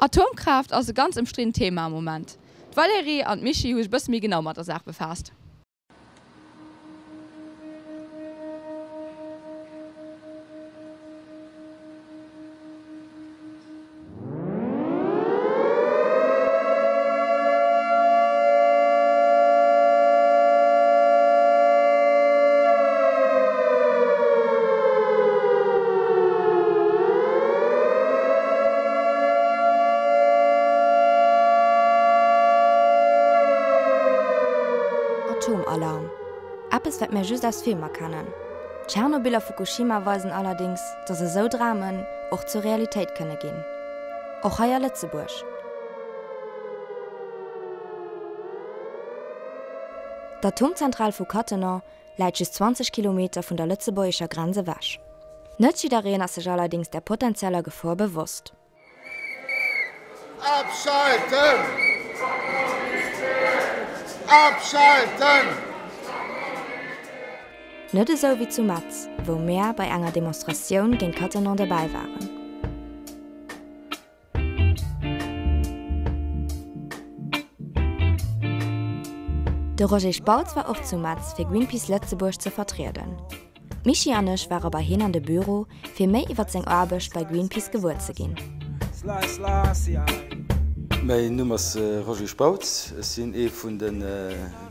Atomkraaft ass e ganz ëmstriddent Thema am Moment. D'Valérie an d'Michi hu sech e bësse méi genau mat der Saach befaasst. Atomalarm, eppes wat mär just aus Filmer kennen. Tschernobyl a Fukushima weisen allerdéngs, datt esou Dramen och zur Realitéit kënne ginn. Och hei a Lëtzebuerg. D'Atomzentral vu Cattenom läit just 20 Kilometer vun der lëtzebuergescher Grenz ewech. Net jiddereen ass sech allerdéngs där potenzieller Gefor bewosst. Abschalten! Abschalten! Net esou wéi zu Metz, wou mär bei enger Demonstratioun géint Cattenom derbäi waren. De Roger Spautz war och zu Metz fir Greenpeace Lëtzebuerg ze vertrieden. D'Michi an ech ware bei hien an de Büro fir méi iwwer seng Aarbecht bei Greenpeace gewuer ze ginn. Mäin Numm ass Roger Spautz, ech sinn ee vun de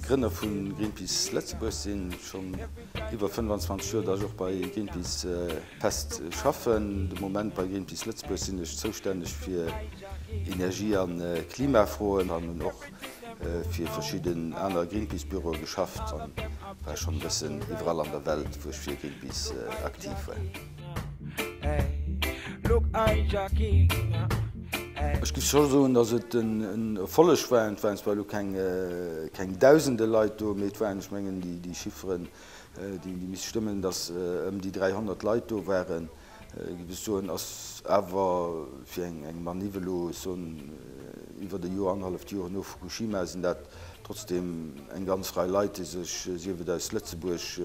Grënner vu Greenpeace Lëtzebuerg, sinn schonn iwwer 25 Joer, datt ech och bei Greenpeace Fest schaffen. De Moment bei Greenpeace Lëtzebuerg sinn ech zoustänneg fir Energie a Klimafroen an hunn och fir verschidden aner Greenpeace-Büroe geschafft an war schonn e bëssen iwwerall an der Welt, wou ech fir Greenpeace aktiv war. Ech géif scho soen, datt et en Erfolleg war. Et waren zwar elo keng dausende Leit do, mee et waren, ech mengen déi Chifferen Déi misst stëmmen, datt ëm déi 300 Leit do waren, géif ech soen, ass awer fir eng Maniff elo, ech soen, iwwert e Joer, annerhalleft Joer no Fukushima, sinn dat trotzdeem eng ganz Rei Leit, déi sech, sief et aus Lëtzebuerg,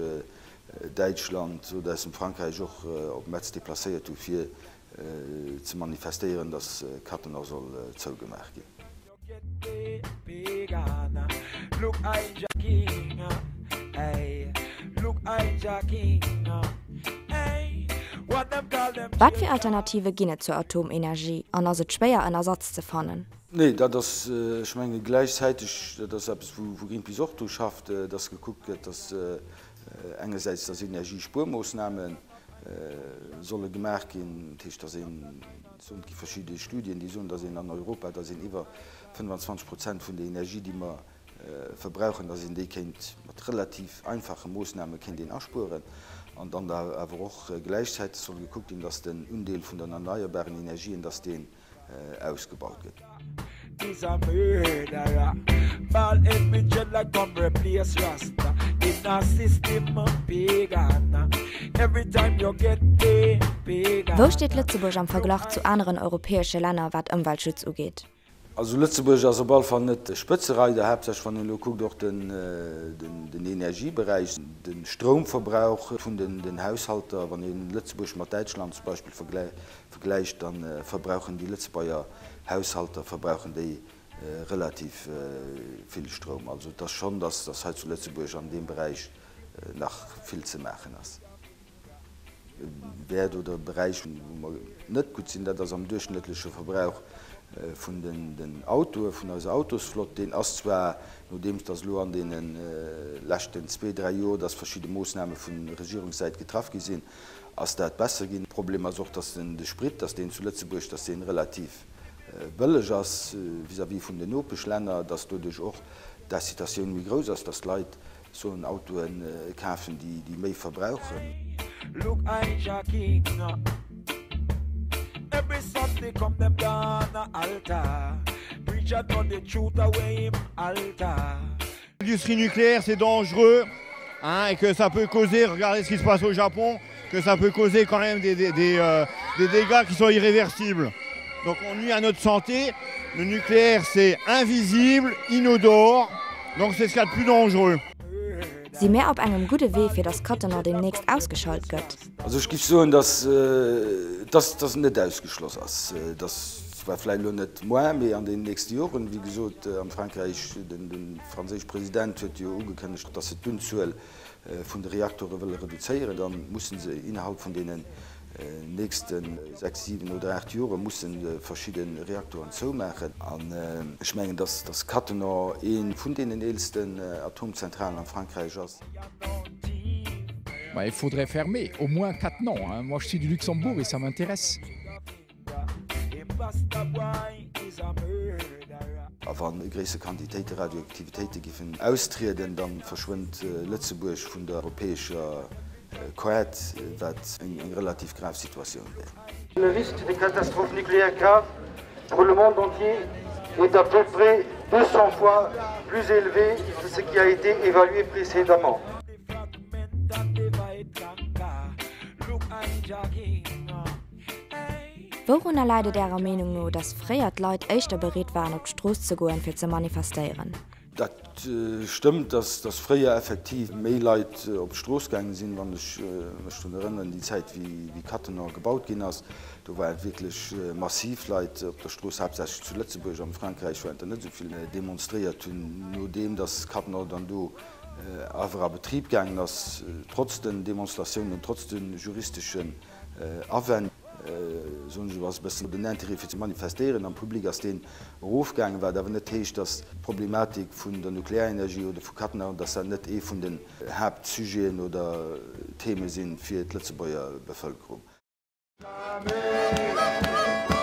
Däitschland oder aus dem Frankräich och op Metz deplacéiert hu fir ze manifestéieren, datt Cattenom soll zougemaach ginn. Wat fir Alternative ginn et zur Atomenergie an ass et schwéier en Ersatz ze fannen? Nee, dat ass, ech menge gläichzäiteg, dat ass eppes wou Greenpeace och dru schafft, dass gekuckt gëtt, dass engersäits dass Energiespuermoossname solle gemaach ginn, dat heescht, dass een, Et gi verschidde Studien, déi soen, datt een an Europa, datt een iwwer 25 Prozent vun der Energie, déi mer verbrauchen, datt een déi kéint mat relativ einfache Moossname kéint een aspueren. An dann da awer och gläichzäiteg soll gekuckt ginn, datt den Undeel vun den erneierbaren Energien, datt deen ausgebaut gëtt. Is a murderer Ball head with dreadlock come replace Rasta In a system pagan Every time you get paid pagan Wou steet Lëtzebuerg am Verglach zu aneren europäesche Länner wat Ëmweltschutz ugeet? Also Lëtzebuerg ass op all Fall net de Spëtzereider, haaptsächlech wann een elo kuckt och den Energieberäich, de Stroumverbrauch vun den Haushalter. Wann ee Lëtzebuerg mat Däitschland zum Beispill vergläicht, da verbrauchen déi Lëtzebuerger Haushalter verbrauchen déi relativ vill Stroum. Also et ass schonn, datt datt hei zu Lëtzebuerg an deem Beräich nach vill ze maachen ass. E Wäert oder e Beräich, wou mer net gutt sinn, dat ass am duerchschnëttleche Verbrauch vun den Autoe, vun eiser Autosflott. Deen ass zwar, nodeems datt elo an deene leschten zwee, dräi Joer, datt verschidde Moossname vu Regierungssäit getraff gi sinn, ass dat besser ginn. Problem ass och, dass den de Sprit, dass deen zu Lëtzebuerg, dass deen relativ bëlleg ass vis-à-vis vun den Nopeschlänner, dass doduerch och d'Incitatioun méi grouss ass, dass d'Leit sollen Autoe kafen, déi déi méi verbrauchen. L'industrie nucléaire c'est dangereux hein, et que ça peut causer, regardez ce qui se passe au Japon, que ça peut causer quand même des, des, des, euh, des dégâts qui sont irréversibles. Donc on nuit à notre santé. Le nucléaire c'est invisible, inodore, donc c'est ce qu'il y a de plus dangereux. Si mär op engem gudde Wee fir datt Cattenom deemnächst ausgeschalt gëtt? Also ech géif soen, dass dass et net ausgeschloss ass, dass. Zwar vläicht elo net moar, mee an den nächste Joren. Wéi gesot, am Frankräich, de franséische President huet jo ugekënnegt, datt se d'Unzuel vun de Reaktore wëlle reduzéieren. Da musse se innerhalb vun deenen nächste 6, 7 oder 8 Jore musse verschidde Reaktoren zoumaachen. An ech mengen, datt Cattenom ee vun deenen eelsten Atomzentralen am Frankräich ass. Bah, il faudrait fermer au moins Cattenom, hein. Moi je suis du Luxembourg et ça m'intéresse. A wa gréisser Quantitéite Radioaktivitéite giffen austrieden, da verschwënnt Lëtzebuerg vun der europäescher Kaart, wat eng relativ grav Situatioun wär. Le risque de catastrophe nucléaire grave pour le monde entier est à peu près 200 fois plus élevé que ce qui a été évalué précédemment. Wourunner läit et Ärer Meenung no, datt fréier d'Leit éischter bereet waren op d'Strooss ze goen, fir ze manifestéieren? Dat stëmmt, datt fréier effektiv méi Leit op d'Strooss gaange sinn. Wann ech mech drun erënneren, déi Zäit wéi Cattenom gebaut ginn ass, do ware wierklech massiv Leit op der Strooss, haaptsächlech zu Lëtzebuerg. Am Frankräich waren der net esou vill demonstréiert hunn, nodeem datt Cattenom dann do awer a Betrib gaangen ass, trotz den Demonstratiounen, trotz de juristeschen Awänn, soen ech elo, ass e bëssen den Intérêt fir ze manifestéieren am Public ass deen erofgaangen, wat awer net heescht, datt d'Problematik vun der Nuklearenergie oder vu Cattenom, datt dat net ee vun den Haaptsujeten oder Theme si fir d'Lëtzebuerger Bevëlkerung.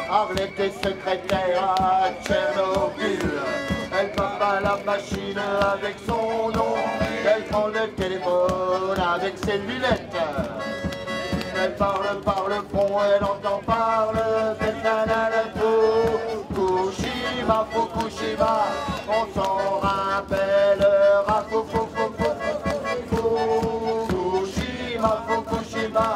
Arlette est secrétaire à Tchernobyl. Elle papa la machine avec son nom. Elle prend le téléphone avec ses lunettes. Elle parle par le front, elle entend par le Fukushima, Fukushima, on s'en rappellera. Fukushima, Fukushima.